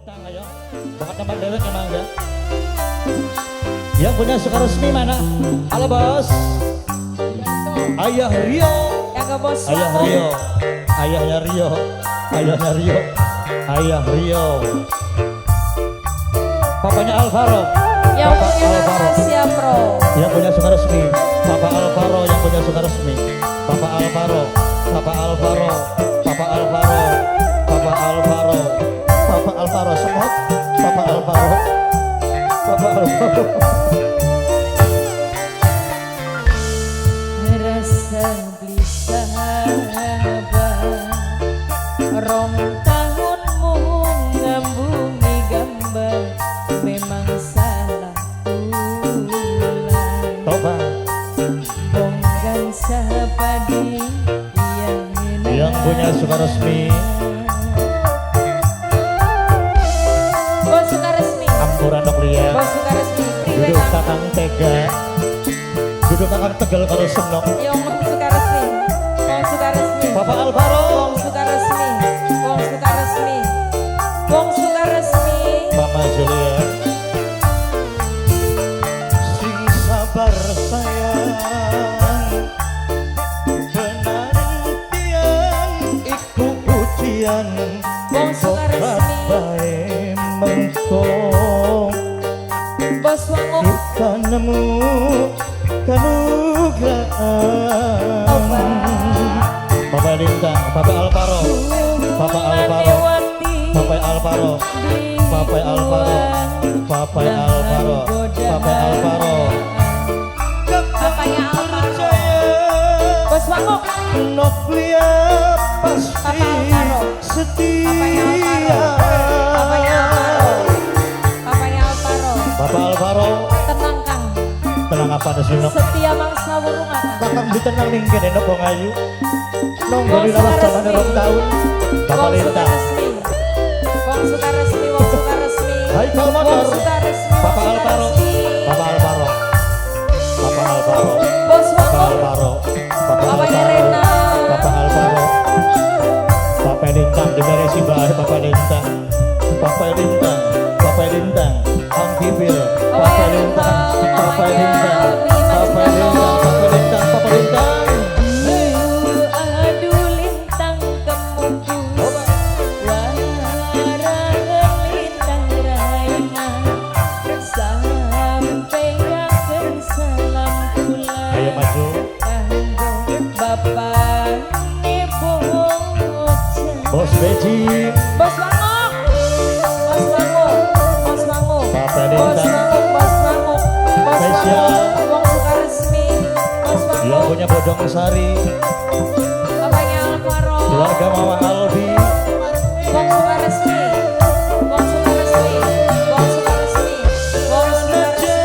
Lintang ayo. Bakat nambah dewek emang ya. Yang punya Sukaresmi mana? Halo bos. Ayah Rio. Bos Ayah Rio. Ayahnya Rio. Ayahnya Rio. Ayah Rio. Papanya Alvaro. Yang Papa punya Alvaro. Rahasia Pro. Yang punya Sukaresmi. Papa Alvaro yang punya Sukaresmi. Papa Alvaro. Papa Alvaro. Papa Alvaro. Papa Alvaro. Papa Alvaro semot. Papa Alvaro. Papa Alvaro. Rasa beli sahabat rong tahunmu ngambungi gambar memang salah ulang. Toba. Bonggan sapadi yang punya Sukaresmi. Bos Sukaresmi. Ampura dok lia. Bos Sukaresmi. Duduk kakang tega. Duduk kakang tegel karo senok. Ya Wong Sukaresmi. Wong Sukaresmi. Bapak Alvaro. Wong Sukaresmi. Wong Sukaresmi. Wong Sukaresmi. Mama Julia. Sing sabar sayang. Penantian iku ujian. Wong Sukaresmi. Bae mengko. Bos Wanguk. Kita nemu kanugrahan. Bapak Lintang, Bapak Alvaro, Bapak Alvaro, Bapak Alvaro, Bapak Alvaro, Bapak Alvaro, Bapak Alvaro. Bapaknya Alvaro. Bos Wanguk. Noplia pasti setia. Papanya Alvaro. Papanya Alvaro. Papanya Alvaro. Bapak Alvaro. Tenang Kang. Tenang apa sih Nok? Setia mangsa wurung Kang. Kakang ditenang ning kene Nok wong ayu. Nonggo di lawas zamane 2 tahun. Bapak Lintang. Wong Sukaresmi, Wong Sukaresmi. Haikal Motor. Bapak Alvaro. Bapak Alvaro. Bapak Alvaro. Bos Bapak Alvaro. Bapak Alvaro. Bapak Alvaro. Bapak Lintang diberesi bae Bapak Lintang. Bapak Lintang. Bapak Lintang. Angkipil. Bapak Lintang. Bapak Lintang. Bapak Lintang. Bapak Lintang. Bapak Lintang. Aduh lintang kemukus warangan lintang raina sampai akan salam kula. Ayo maju. Kanggo bapak bocah. Bos Beji. Bos Wanguk. Bos Wanguk. Bos Wanguk. Bapak Bos Lintang. Wanguk. Bos Wanguk. Bos Spesial. Wanguk. Wong Sukaresmi. Bos Yang Wanguk. punya Bodong Sari. Bapaknya Alvaro. Keluarga Mama Albi. Wong Sukaresmi. Wong Sukaresmi. Wong Sukaresmi. Wong Sukaresmi.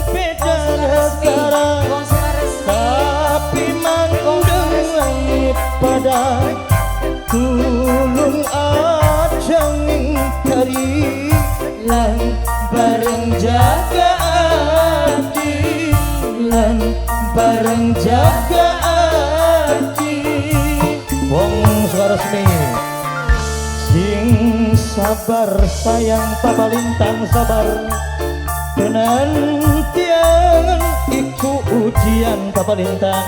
Beda Wong Sukaresmi. negara, Wong Sukaresmi. tapi mandeng langit padang. Tulung aja ngingkari lan bareng jaga hati, lan bareng jaga hati. Wong Sukaresmi sing sabar sayang Papa Lintang sabar. Penantian iku ujian Papa Lintang.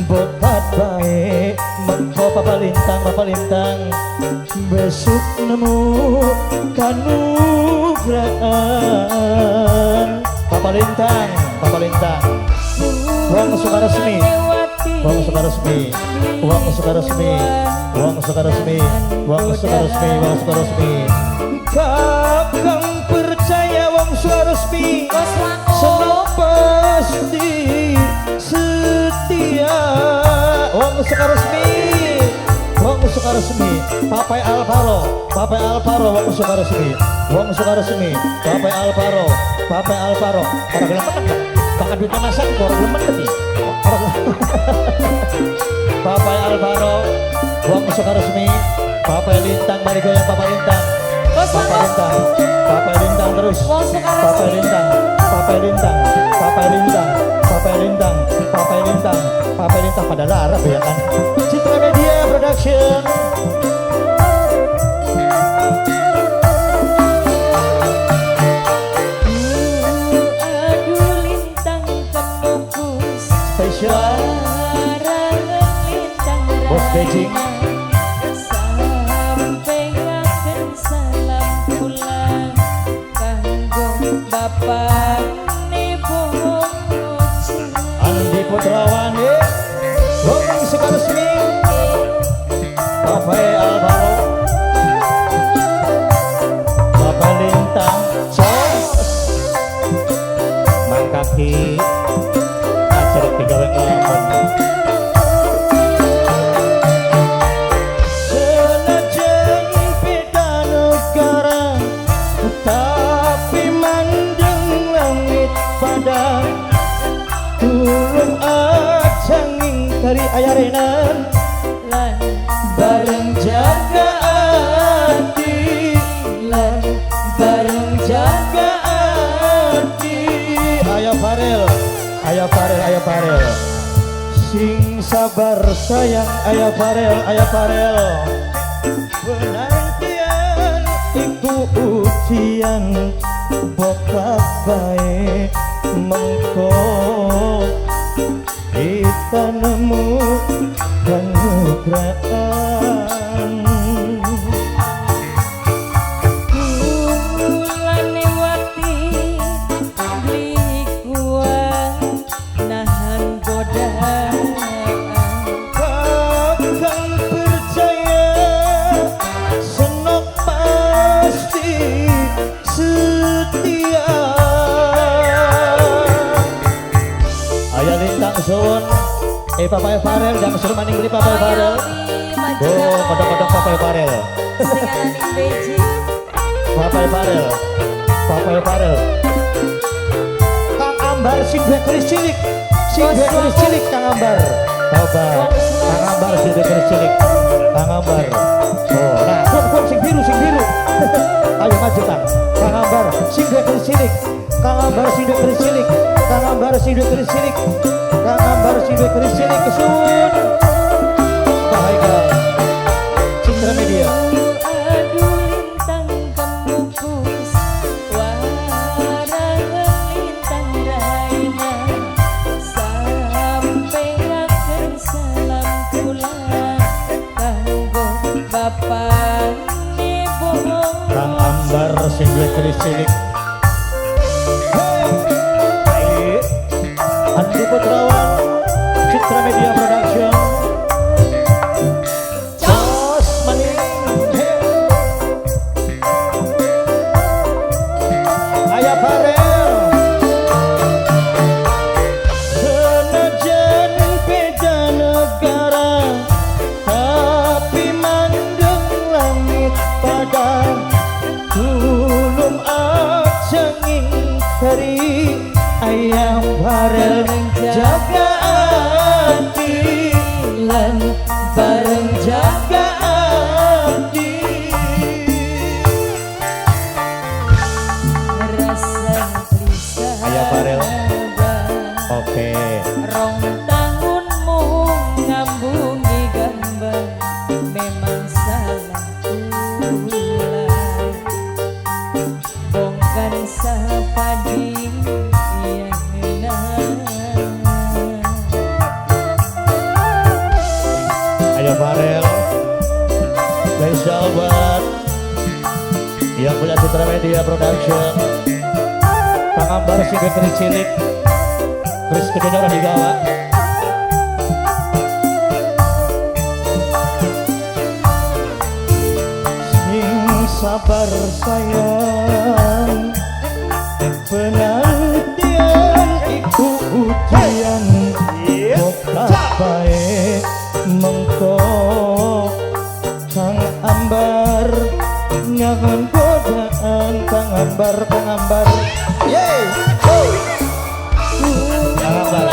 Bokat bae mengko Papa Lintang, Papa Lintang. Besok nemu kanugrahan. Papa Lintang, Papa Lintang. Wong Sukaresmi. Wong Sukaresmi. Wong Sukaresmi. Wong Sukaresmi. Wong Sukaresmi. Wong Sukaresmi. Kakang percaya Wong Sukaresmi. Bos Wanguk. Senang pasti setia. Wong Sukaresmi. Wong Sukaresmi. Papai Alvaro. Papai Alvaro Wong Sukaresmi. Wong Sukaresmi. Papai Alvaro. Papai Alvaro. Orang gelem meneng. Bahkan duitnya masak orang gelem meneng iki. Papai Alvaro. Wong Sukaresmi. Papai Lintang mari goyang Papai Lintang. Bos Papai Wanguk. Lintang. Papai Lintang terus. Wong Sukaresmi. Papai Lintang, Papai Lintang, Papai Lintang, Papai Lintang, Papai Lintang, Papai Lintang pada larap ya kan. Citra Media Production. Bapakne bocah Andi Putrawan Wong Sekaresmi Bapak Alvaro Bapak Lintang Jos Mangkaki ajar digawe nglamun. Senajan beda negara tapi mandeng langit padang tulung aja ngingkari ayarenan lan bareng jaga hati lan bareng jaga hati. Ayo Farel, ayo Farel, ayo Farel, sing sabar sayang. Ayo Farel, ayo Farel, penantian iku ujian bokap bae mengko kita nemu kanugraan. Kula newati beli kuat nahan godaan. Kakang percaya senok pasti setia. Ayo Lintang suwun. Papa Farel jangan suruh maning beli Papa Farel. Oh, kodok-kodok Papa Farel. Papa Farel. Papa Farel. Kang Ambar sing duwe keris cilik. Sing duwe keris cilik Kang Ambar. Coba. Kang Ambar sing duwe keris cilik. Kang Ambar. Oh, nah, pun sing biru, sing biru. Ayo maju Kang. Kang Ambar sing duwe keris cilik. Kang Ambar sing duwe keris cilik. Kang Ambar sing duwe keris cilik. Kang Ambar sing duwe keris cilik kesuwun. Pak Haikal. Citra Media. Aduh lintang kembukus warang lintang raina sampeaken salam kula kanggo bapakne Kang Ambar sing duwe keris cilik. Hey. Andi Putrawan Citra Media Production. Jos maning. Hey. Ayah Farel. Senajan beda negara tapi mandeng langit padang tulung aja ngingkari. Ayah Farel jaga hati lan bareng jaga hati. Rasa gelisah. Ayah Farel. Oke. Rong tahunmu ngambungi gambar memang salah kula bongkar sapadi yang Ayo Farel. Spesial buat yang punya Citra Media Production. Kang Ambar sing duwe keris cilik. Keris gedene ora digawa. Sing sabar sayang penantian iku ujian bokap bae mengko Kang Ambar ngangon godaan. Kang Ambar, Kang Ambar. Yeay. Kang Ambar.